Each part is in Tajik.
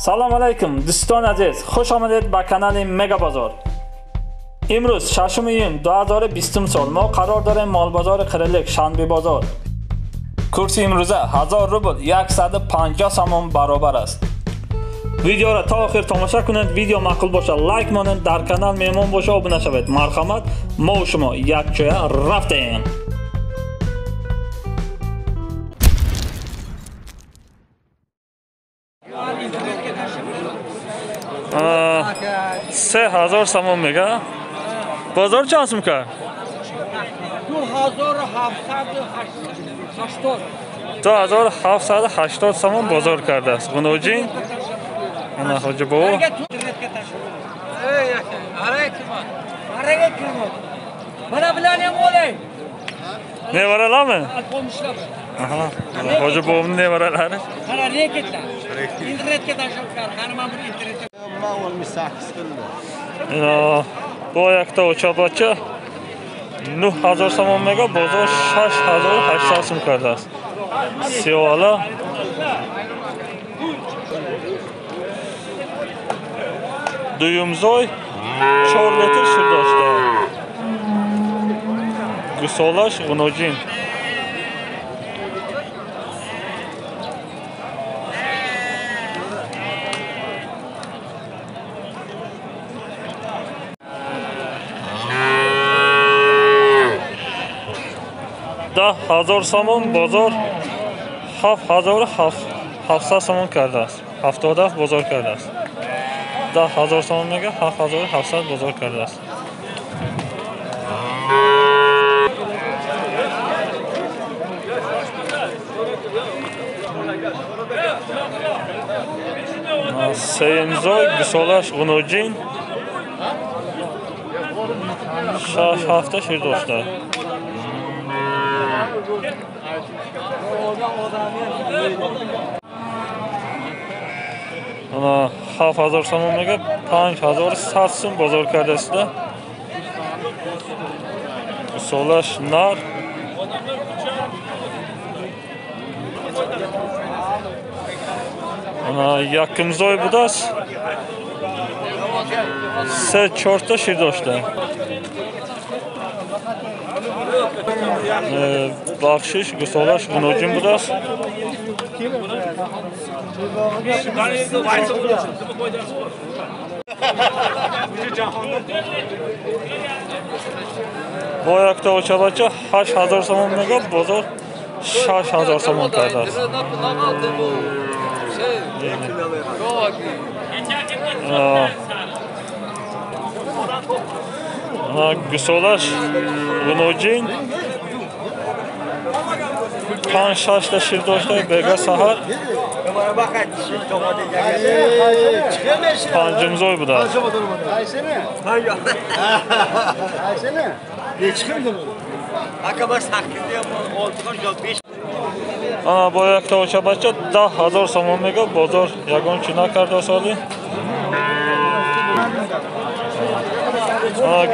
Салом алейкум дӯстони азиз, хуш омадед ба канали Мега Бозор. Имрӯз 6 июн 2020 сол мо қарор дорем молбозори Қирилик, Шанби бозор. Курси имрӯза 1000 рубл 150 сомон баробар аст. Видеоро то охир тамошо кунед, видео маъқул бошад лайк монед, дар канал меҳмон боша обуна шавед. Марҳамат, мо ва шумо якҷоя рафтем. Се ҳазор сомон мега. Бозор чанд сум кард? 2780. 2780 сомон бозор кардааст. Ғуноҷин ана ҳоҷи бобо. Nevaralarmi? Aha, hoji bobomning nevaralari. Qara reketlar. Internetga tashlab, qani men bir internetga Ина бо якта очабача 9000 сомон мега, бозор 6800 сум кардааст. Сиёҳала дуюмзой 4 литр шир дошта. Гусолаш ғуноҷин. Даҳ ҳазор сомон бозор 7700 сомон кардааст. 77 бозор кардааст. 10 000 сомон мега, 7700 бозор кардааст. Сеюмзой гусолаш ғуноҷин 6-7 шир дошта. Ана 7000 сомон мега, 5100 сум бозор кардааст. Гусолаш нар. Ана якумзой будааст. 3-4 та шир дошта. Бахшиш гусолаш ғуноҷин будааст. Бо якта очабача 8000 сомон мега, бозор 6000 сомон кардааст. Гусолаш ғуноҷин 5-6 та шир дошта, бега саҳар панҷумзой будааст. Ана бо якта очабача 10 000 сомон мега, бозор ягон чӣ накардааст ҳолӣ.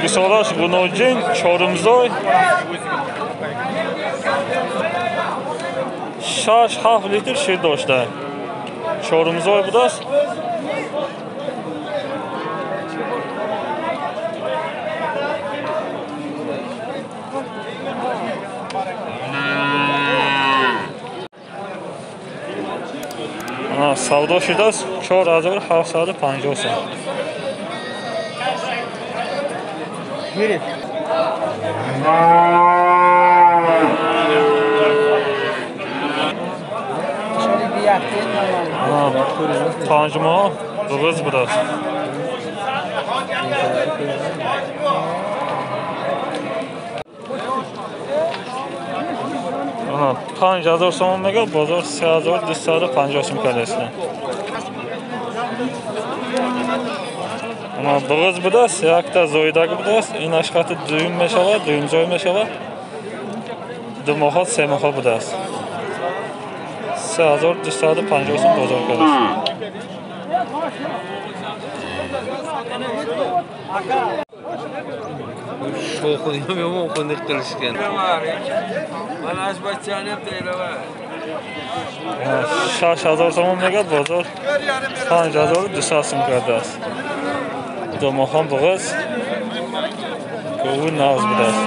Гусолаш ғуноҷин чорумзой 6-7 литр шир дошта. Чорумзой будааст. Савдо шудааст 4750 сом. Панҷ моҳ буғиз будааст. 5000 сомон мега, бозор 3250 сум кардааст. Буғиз будааст, якта зоидаг будааст. Ин ашхати дуюм мешавад, дуюм зой мешавад. 2 моҳа, 3 моҳа будааст. 3250 сум бозор кардааст. To'qini yomon xunuk qilishgan. Mana ash bachani ham tayyorlar. 6000 сомон мегӯяд, бозор 5200 сом кардааст. Домохон буғиз гови нағз будааст.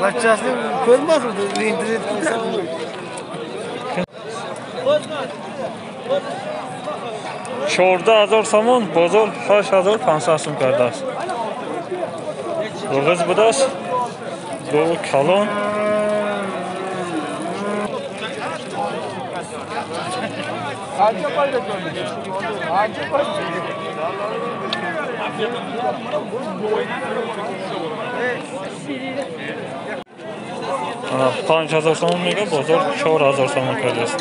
Bachasini ko'rmadim, internetda. 14000 сомон, бозор 8500 сом кардааст. Буғиз будааст, гови калон. Ана 5000 сомон мегӯяд, бозор 4000 сомон кардааст.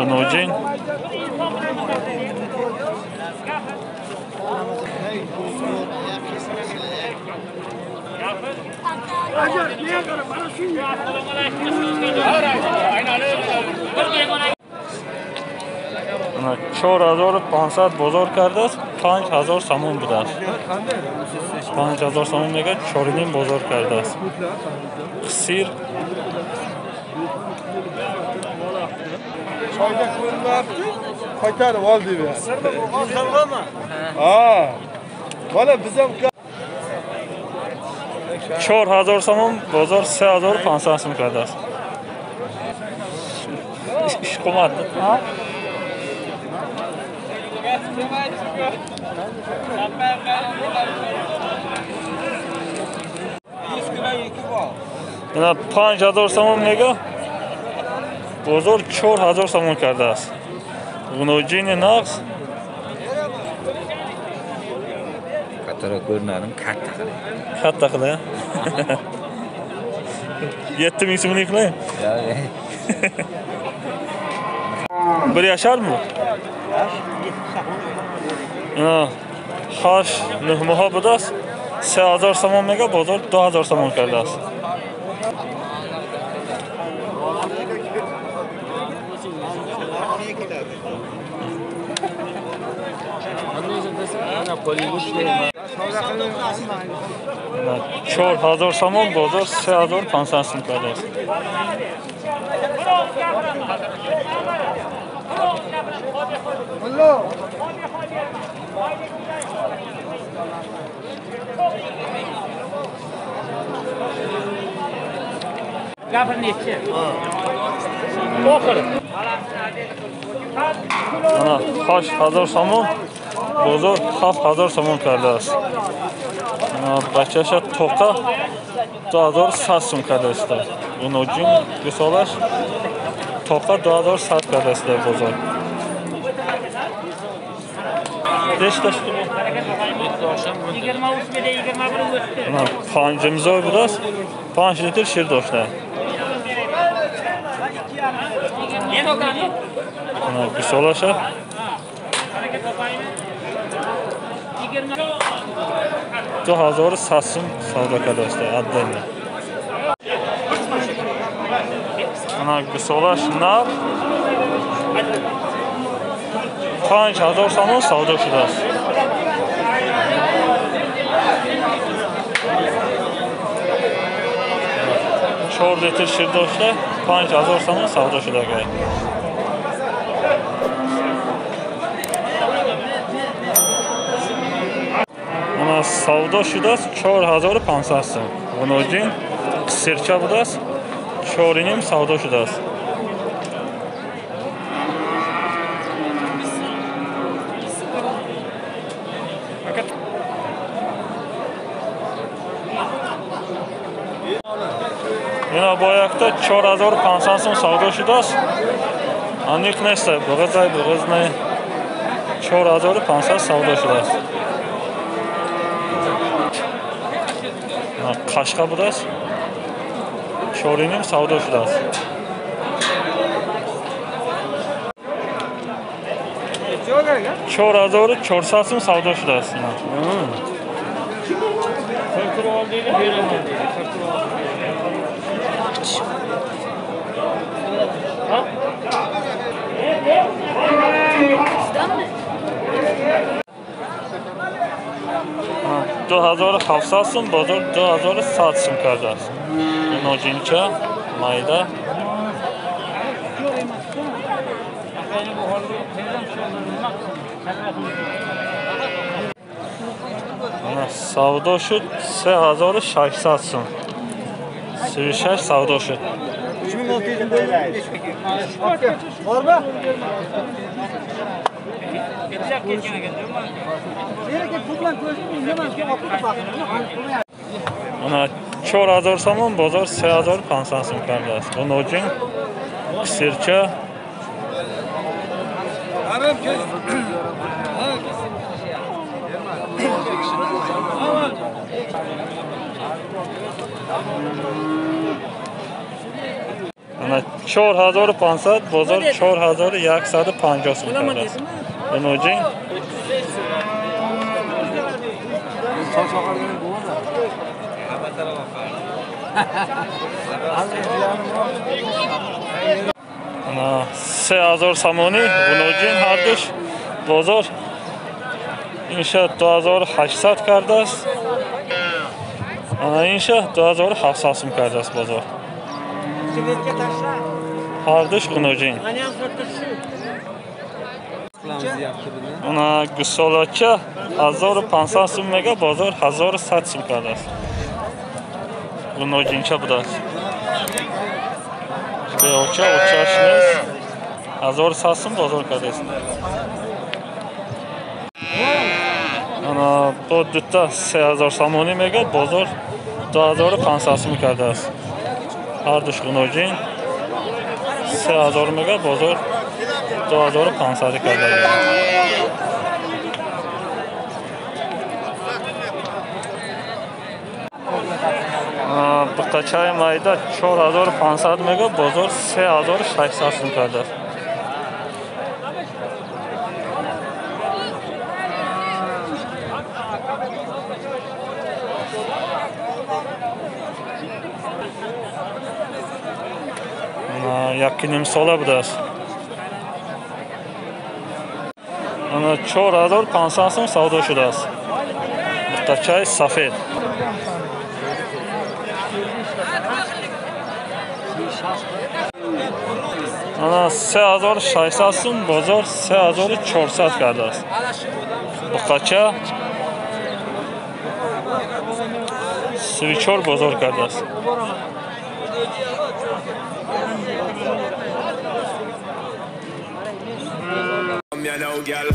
Иноҷин 4500 бозор кардааст, 5000 сомон будааст. 5000 сомон мегӯяд, 4,5 бозор кардааст. Қисир qaytarib oldi. Ha. Mana biz ham 4000 сомон, бозор 3500 сом кардааст. Ish qilmadi. Ина 5000 сомон мегӯяд, бозор 4000 сомон кардааст. Ғуноҷини нағз. Kattaroq ko'rinadim, katta qiling. Katta qiling. 7000 so'mlik qiling. Yo'q. Bir yasharmi? Ина 8 9 моҳа будааст, 3000 сомон мегӯяд, бозор 2000 сомон кардааст. 4000 сомон, бозор 3500 сом кардааст. Ана 8000 сомон, бозор 7000 сомон кардааст. Бачаша тоқа 2100 сом кардааст. Ғуноҷин гусолаш тоқа 2100 кардааст дар бозор. Нechta шуд? 23 мизой будааст, 5 литр шир дошта. Гусолаша 2100 сом савдо кардааст отдельно. Ана гусолаш нар 5000 сомон савдо шудааст. 4 литр шир дошта 5000 сомон савдо шудагай. Ана савдо шудааст 4500 сом. Ғуноҷин қисирча будааст, 4,5 савдо шудааст. Ина бо якта 4500 сом савдо шудааст. Аниқ нест, буғизай, буғиз не. 4500 савдо шудааст. Қашқа будааст, 4,5 савдо шудааст. 4400 сом савдо шудааст. 2700 сум, бозор 2100 сум кардааст. Ноҷинча майда. Савдо шуд 3600 сум. 36 савдо шуд. Ана 4000 сомон, бозор 3500 сум кардааст. Бу ноҷин кисирча. Ана 4500, бозор 4150 сум кардааст. Бу ноҷин. Ана 3000 сомонӣ буноҷин ҳардуш, бозор инша 2800 кардааст. Ана инша 2700 сум кардааст бозор. Ҳардуш буноҷин. Ана гусолача 1500 сум мега, бозор 1100 сум кардааст. Буноҷинча будааст. Беоча очаш нест. 1100 сум бозор кардааст. Ана бо дута 3000 сомонӣ мега, бозор 2500 сум кардааст. Ҳардуш гуноҷин 3000 мега, бозор 2500 кардааст. Буқачаи майда 4500 мега, бозор 3600 сум кардааст. Якуним сола будааст. Ана 4500 сум савдо шудааст. Буқачаи сафед. Ана 3600 сум, бозор 3400 кардааст. Буқача 34 бозор кардааст. You know, girl.